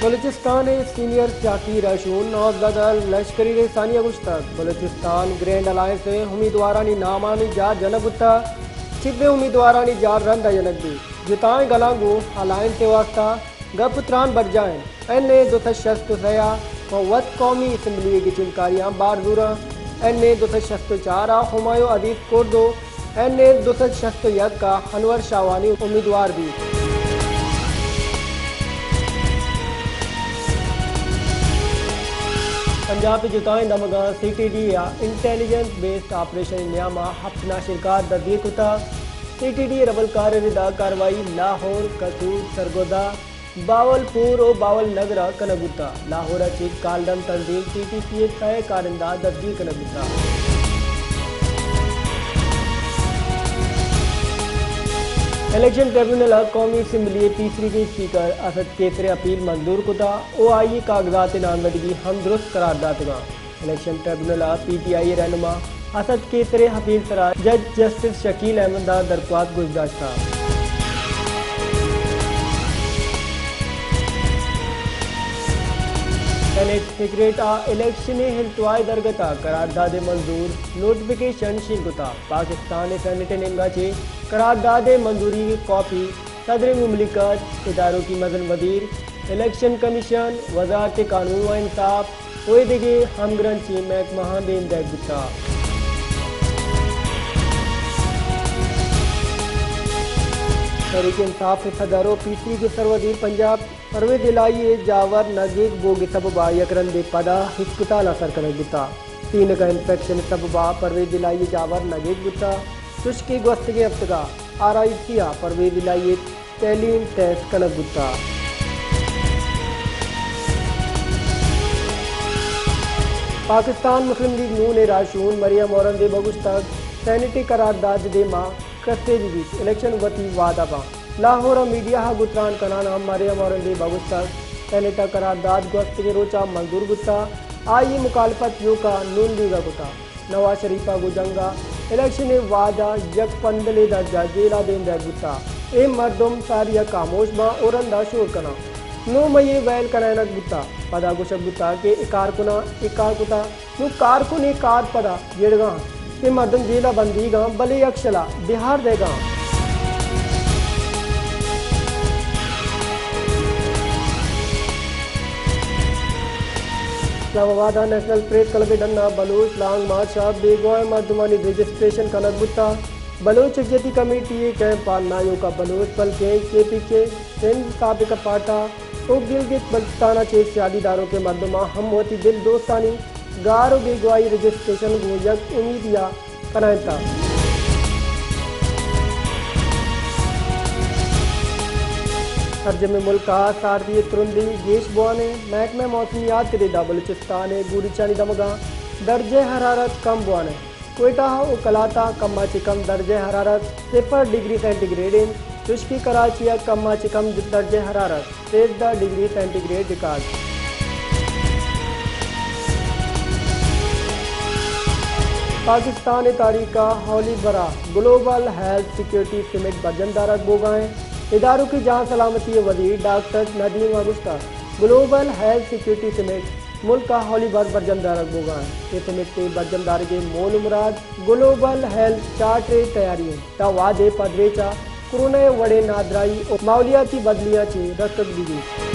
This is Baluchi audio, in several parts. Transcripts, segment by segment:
بلوچستان ءِ سینئر سیاسی رہشون نوزدہ ءَ لشکری ریسانی ءَ گوشتگ، بلوچستان گرینڈ الائنس ءِ امیدوارانی نامانی جار جنگ بوتگ، چدیں امیدوارانی جار رند ءَ جنگ بیت۔ جتائیں گلاں گوں الائنس ءِ واستہ گپ ءُ تران برجاہ انت۔ این اے دو سد شست ءُ سئے ءَ پہ وت قومی اسمبلی ءِ گچینکاریاں بار زوراں۔ این اے دو سد شست ءُ چار ءَ ہمایوں عزیز کرد ءُ این اے دو سد شست ءُ یک ءَ انور شاہوانی امیدوار بیت۔ پنجاب ءِ جتائیں دمگاں سی ٹی ڈی ءَ انٹیلیجنس بیسڈ آپریشن ءِ نیام ءَ ہپت ناشرکار دزگیر کتگ۔ سی ٹی ڈی ءِ ربلکار ءِ ردا کاروائی لاہور، قصور، سرگودھا، باول پور ءُ باول نگر ءَ کنگ بوتگ۔ لاہور ءَ چہ کالڈن تنظیم ٹی ٹی پی ءِ سئے کارندہ دزگیر کنگ بوتگ۔ الیکشن ٹریبونل ءَ قومی اسمبلی ءِ پیسریگیں اسپیکر اسد قیصر ءِ اپیل منظور کتگ ءُ آئی ءِ کاغذات ءِ نامزدگی ہم درست قرار داتگ انت۔ الیکشن ٹریبونل ءَ پی ٹی آئی ءِ رہنما اسد قیصر ءِ اپیل ءِ سرا جج جسٹس شکیل احمد ءَ درخواست گوش داشتگ۔ سینیٹ سیکرٹ ءَ الیکشن ءِ التواءِ درگت ءَ قرارداد ءِ منظور نوٹیفکیشن شنگ کتگ۔ پاکستان ءِ سینیٹ ءِ نیمگ ءَ چہ قرارداد ءِ منظوری ءِ کاپی صدر مملکت، اداروں کی مزن وزیر، الیکشن کمیشن، وزارت قانون و انصاف ءُ اے دگہ ہمگرنچیں محکمہاں دیم دئیگ بوتگ۔ تحریک انصاف ءِ صدر ءُ پیسریگیں سروزیر پنجاب پرویز الہی ءِ جاور نگیگ بوگ ءِ سبب ءَ یک رندے پدا ہسپتال ءَ سر کنگ بوتگ۔ سینگ ءِ انفیکشن ءِ سبب ءَ پرویز الہی ءِ جاور نگیگ بوتگ، چوشکہ گوستگیں ہفتگ ءَ آر آئی سی ءَ پرویز الہی ءِ تحلیل ٹیسٹ کنگ بوتگ۔ پاکستان مسلم لیگ نون ءِ راہشون مریم اورنگزیب ءَ گوشتگ، سینیٹ ءِ قرارداد ءِ دیما کسے بہ بیت، الیکشن وتی وہد ءَ باں۔ لاہور ءَ میڈیا ءَ گوں تران کنان ءَ مریم اورنگزیب ءَ گوشتگ، سینیٹ ءِ قرارداد گوستگیں روچ ءَ منظور بوتگ، آئی ءِ مخالفت ایوک ءَ نون لیگ ءَ کتگ۔ نواز شریف ءَ گوں جنگ ءَ الیکشن ءِ وہد ءَ یک پندلے درج ءَ جیل ءَ دیم دئیگ بوتگ۔ اے مردم ساری ءَ خاموش باں ءُ رند ءَ شور کناں۔ نوں مئے ویل کنائینگ بوتگ، پدا گوشگ بوتگ کہ اے کارکناں اے کار کتگ۔ نوں کارکن ءِ کار پدا جیڑگ ءَ انت۔ اے مردم جیل ءَ بندیگ ءَ انت، بلے یک شلا بہار دئیگ ءَ انت۔ اسلام آباد ءَ نیشنل پریس کلب ءِ ڈن ءَ بلوچ لانگ مارچ ءَ بیگواہیں مردمانی رجسٹریشن کنگ بوتگ۔ بلوچ یکجہتی کمیٹی ءِ کیمپ ءَ نہ ایوک ءَ بلوچ بلکیں کے پی کے، سندھ سابق فاٹا ءُ گلگت بلتستان ءَ چہ سیادی داروکیں مردماں ہم وتی دل دوستانی گار ءُ بیگواہی رجسٹریشن گوں یک امیدے ءَ کنائینتگ۔ سرجمیں ملک ءَ ساردی ءِ ترندی گیش بوان اِنت۔ محکمہ موسمیات ءِ ردا بلوچستان ءِ گوریچانی دمگاں درجہ حرارت کم بوان اِنت۔ کوئٹہ ءُ قلات ءَ کم ءَ چہ کم درجہ حرارت صفر ڈگری سینٹی گریڈ اِنت، چوشکہ کراچی ءَ کم ءَ چہ کم درجہ حرارت سیزدہ degree centigrade record. Pakistan ءِ تاریخ ءَ ہولی بھرا گلوبل ہیلتھ سیکورٹی سمٹ برجم دارگ بوگ ءَ اِنت۔ اداروں کی جان سلامتی ءِ وزیر ڈاکٹر ندیم ءَ گوشتگ، گلوبل ہیلتھ سیکورٹی سمٹ ملک ءَ ہولی بھر برجم دارگ بوگ ءَ اِنت۔ اے سمٹ ءِ برجم دارگ ءِ مول ءُ مراد گلوبل ہیلتھ چارٹر ءِ تیاری اِنت، تاں وھدے پدریچ ءَ کورونا ءِ وڑیں نادراہی ءُ ماحولیاتی بدلیاں چہ رستگ بہ بیت۔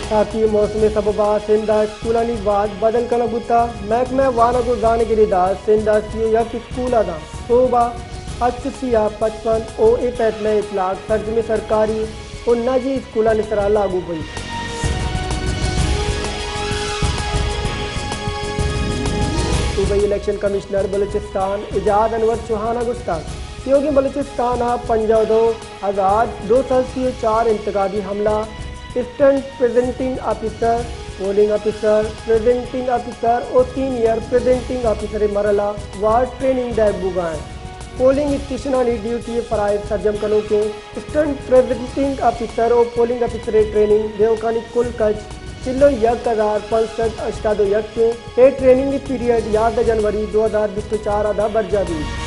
ساردی ءِ موسم ءِ سبب ءَ سندھ ءَ اسکولانی وھد بدل کنگ بوتگ۔ محکمہ وانگ ءُ زانگ ءِ ردا سندھ ءِ سی ءُ یک اسکول ءَ داں سہب ءَ ہشت سی ءَ پچپن ءُ اے فیصلہ ءِ اطلاق سرجمیں سرکاری ءُ نجی اسکولانی سرا لاگو بیت۔ صوبائی الیکشن کمشنر بلوچستان اعجاز انور چوہان ءَ گوشتگ، تیوگیں بلوچستان ءَ پنجاہ ءُ دو ہزار دو سد سی ءُ چار انتخابی عملہ، assistant presenting officer, polling officer, presenting officer ءُ سینئر پریزنٹنگ آفیسر ءِ مرحلہ وار ٹریننگ دئیگ بوگ ءَ اِنت۔ پولنگ اسٹیشنانی ڈیوٹی ءِ فرائض سرجم کنوکیں اسسٹنٹ پریزنٹنگ آفیسر ءُ پولنگ آفیسر ءِ ٹریننگ دیوکانی کل کچ چل ءُ یک ہزار پنچ سد ہشتاد ءُ یک اِنت۔ اے ٹریننگ پیریڈ یازدہ جنوری دو ہزار بیست ءُ چار ءَ داں برجاہ بیت۔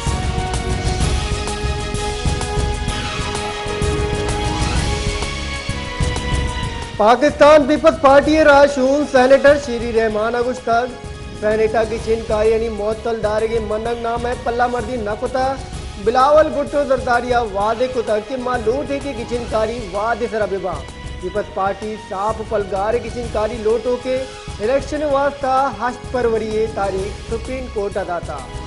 پاکستان پیپلز پارٹی ءِ راہشون سینیٹر شیری رحمان ءَ گوشتگ، سینیٹ ءَ گچین کاریانی معطل دارگ ءِ منگ نامہ ءِ پلہ مردی نہ کتگ۔ بلاول بھٹو زرداری ءَ واضح کتگ کہ ما لوٹ ایں کہ گچین کاری وھد ءِ سرا بہ باں۔ پیپلز پارٹی ساپ ءُ پلگار ءِ گچین کاری لوٹوک ءِ، الیکشن ءِ واستہ ہشت فروری ءِ تاریخ سپریم کورٹ ءَ داتگ۔